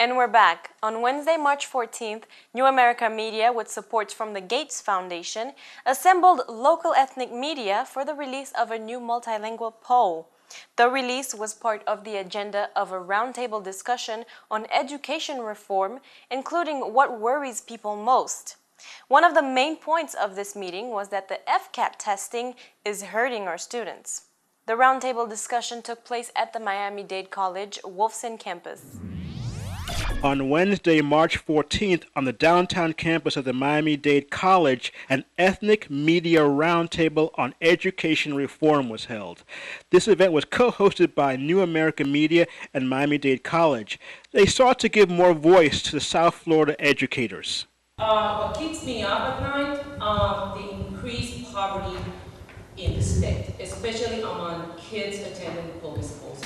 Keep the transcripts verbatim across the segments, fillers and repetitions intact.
And we're back. On Wednesday, March fourteenth, New America Media, with support from the Gates Foundation, assembled local ethnic media for the release of a new multilingual poll. The release was part of the agenda of a roundtable discussion on education reform, including what worries people most. One of the main points of this meeting was that the FCAT testing is hurting our students. The roundtable discussion took place at the Miami-Dade College Wolfson campus. On Wednesday, March fourteenth, on the downtown campus of the Miami-Dade College, an ethnic media roundtable on education reform was held. This event was co-hosted by New America Media and Miami-Dade College. They sought to give more voice to the South Florida educators. Uh, what keeps me up at night, um, the increased poverty in the state, especially among kids attending public schools.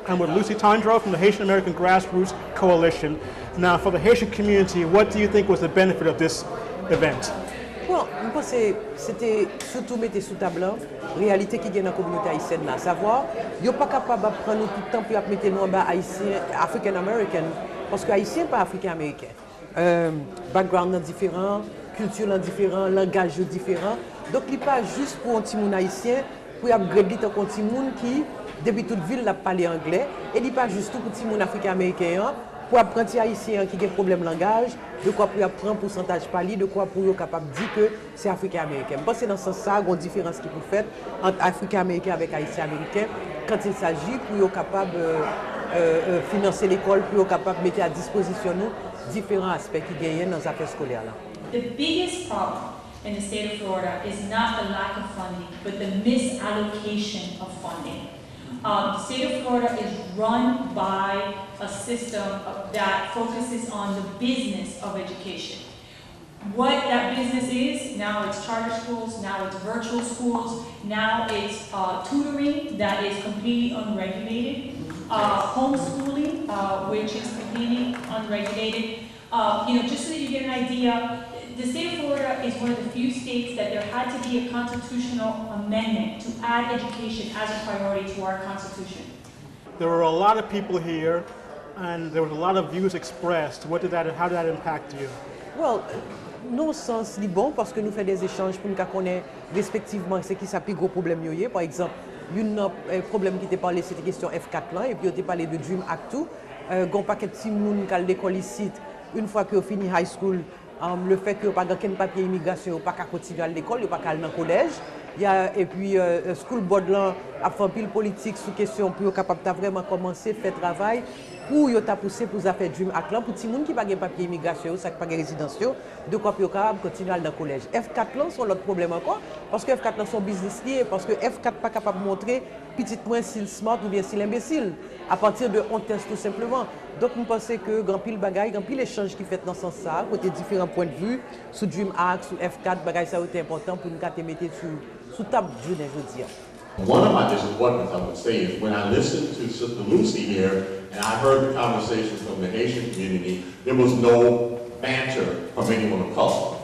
I'm with Lucy Tondreau from the Haitian American Grassroots Coalition. Now, for the Haitian community, what do you think was the benefit of this event? Bon, m panse se te sitou mete sou tab la reyalite ki gen nan kominote ayisyèn la. Savwa, yo pa kapab ap pran nou tout tan pou y ap mete nou anba Ayisyen, African American, paske Ayisyen pa Afriken Ameriken. Background lan diferan, kilti lan diferan, langaj yo diferan. Donk li pa jis pou yon timoun ayisyen pou y ap grade li tankou yon timoun ki depi tout vi l l ap pale anglè, e li pa jis tou pou timoun afriken ameriken an pou apranti ayisyen an ki gen pwoblèm langaj, dekwa pou y ap pran pousantaj pa li, dekwa pou yo kapab di ke se afriken ameriken. M panse nan sans sa a, gen yon diferans ki pou fèt ant afriken ameriken avèk ayisyen ameriken quand il s'agit pou yo kapab finanse lekòl, pou yo kapab mete a dispozisyon nou diferan aspè ki genyen nan zafè eskolè la. The biggest problem in the state of Florida is not the lack of funding, but the misallocation of funding. Um, the state of Florida is run by a system that focuses on the business of education. What that business is, now it's charter schools, now it's virtual schools, now it's uh, tutoring that is completely unregulated, uh, homeschooling, uh, which is completely unregulated. Uh, you know, just so that you get an idea, the state of Florida is one of the few states that there had to be a constitutional amendment to add education as a priority to our constitution. There were a lot of people here, and there was a lot of views expressed. What did that, how did that impact you? Well, nan yon sans li bon paske nou fè de echanj pou n ka konnen respektivman se kisa pi gwo pwoblèm yo ye. Pa egzanp, youn nan pwoblèm ki te pale se te kesyon F kat lan, epi yo te pale de Dream Act tou. Gen yon pakèt timoun k al lekòl isit, yon fwa ke yo fini high school, lefèt ke yo pa gen okenn papye imigrasyon, yo pa ka kontinye al lekòl, yo pa ka al nan kolèj. Epi school board lan ap fè anpil politik sou kesyon pou yo kapab ta vrèman kòmanse fè travay pou yo ta pouse pou zafè Dream Act lan pou timoun ki pa gen papye imigrasyon yo, sa ki pa gen rezidans yo, dekwa pou yo kapab kontinye al nan kolèj. F kat lan se yon lòt pwoblèm ankò, paske F kat lan se yon biznis li ye, paske F kat pa kapab montre pitit mwen si l smart oubyen si l enbesil, apati de yon tès tou senpleman. Donk m panse ke gen anpil bagay, gen anpil echanj ki fèt nan sans sa a, kote diferan pwendvi sou Dream Act, sou F kat, bagay sa yo te enpòtan pou n ka te mete sou, sou tab jounen jodi a. One of my disappointments, I would say, is when I listened to Sister Lucy here and I heard the conversation from the Haitian community, there was no banter from anyone of color.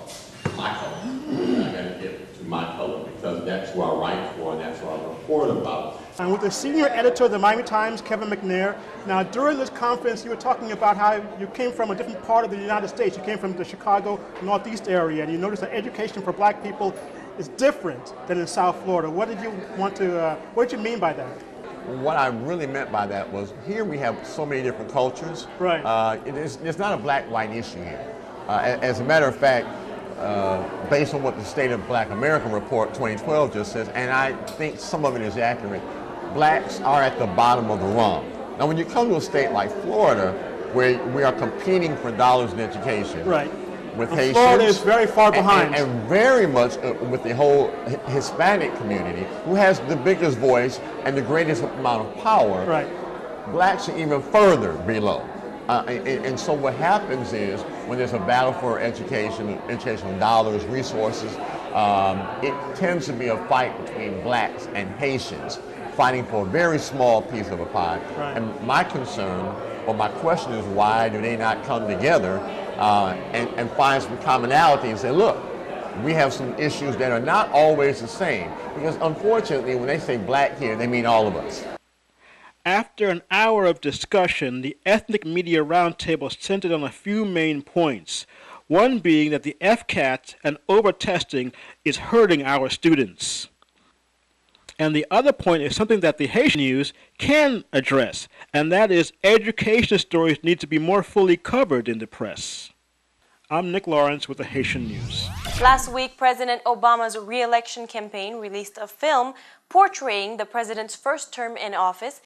My color. I gotta get to my color because that's who I write for and that's who I report about. And with the senior editor of the Miami Times, Kevin McNair. Now, during this conference, you were talking about how you came from a different part of the United States. You came from the Chicago Northeast area, and you noticed that education for black people is different than in South Florida. What did you want to, uh, what did you mean by that? What I really meant by that was here we have so many different cultures. Right. Uh, it is, it's not a black-white issue here. Uh, as a matter of fact, uh, based on what the State of Black America Report twenty twelve just says, and I think some of it is accurate, blacks are at the bottom of the rung. Now, when you come to a state like Florida, where we are competing for dollars in education, right. With Haitians, Florida is very far behind, and, and very much uh, with the whole Hispanic community, who has the biggest voice and the greatest amount of power. Right. Blacks are even further below. Uh, and, and, so what happens is when there's a battle for education, educational dollars, resources, um, it tends to be a fight between blacks and Haitians fighting for a very small piece of a pie. Right. And my concern, or my question is, why do they not come together uh, and, and find some commonality and say, look, we have some issues that are not always the same? Because unfortunately, when they say black here, they mean all of us. After an hour of discussion, the Ethnic Media Roundtable centered on a few main points, one being that the F cats and over-testing is hurting our students. And the other point is something that the Haitian News can address, and that is education stories need to be more fully covered in the press. I'm Nick Lawrence with the Haitian News. Last week, President Obama's re-election campaign released a film portraying the president's first term in office